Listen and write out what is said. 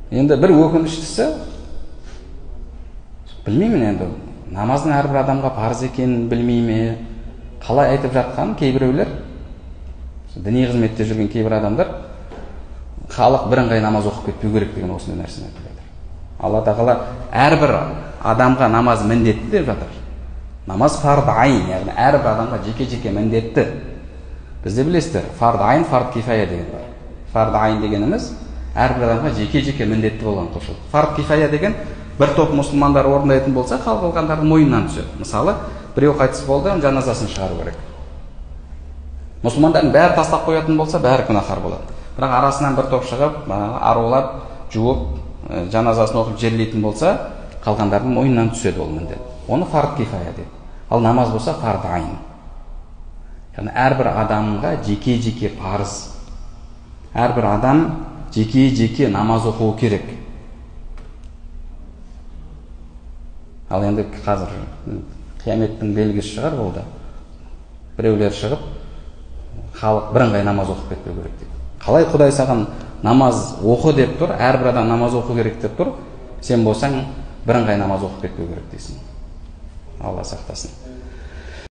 Енді бір өкініштісі, білмеймін енді, намаздың әрбір адамға парыз екенін білмей ме, қалай айтып жатқанын кейбіреулер, діни қызметте жүрген кейбір адамдар, халық бірыңғай намаз оқып кетпеу керек деген осындай нәрсені айтып жатыр. Алла тағала әрбір адамға намаз міндетті деп жатыр. Намаз фард айн, яғни әрбір адамға жеке-жеке міндетті. Бізде білесіздер, фард айн, фард кифая деген бар. Фард айн дегеніміз әрбір адамға жеке-жеке міндетті болған құлшылық. Фард кифая деген бір топ мұсылмандар орындайтын болса, қалғандардың мойнынан түседі. Мысалы, біреу қайтыс болды, жаназасын шығару керек. Мұсылмандардың бәрі тастап қоятын болса, бәрі күнәһар болады. Бірақ арасынан бір топ шығып, арулап, жуып, жаназасын оқып жерлейтін болса, қалғандардың мойнынан түседі ол міндет. Оны фард кифая дейді. Ал намаз болса фард айн. Яғни әрбір адамға жеке-жеке парыз. Әрбір адам жеке-жеке намаз оқуы керек. Ал енді қазір қияметтің белгісі шығар ол да. Біреулер шығып, халық бірыңғай намаз оқып кетпеу керек дейді. Қалай Құдай саған намаз оқы деп тұр, әрбір адам намаз оқу керек деп тұр, сен болсаң бірыңғай намаз оқып кетпеу керек дейсің. Алла сақтасын.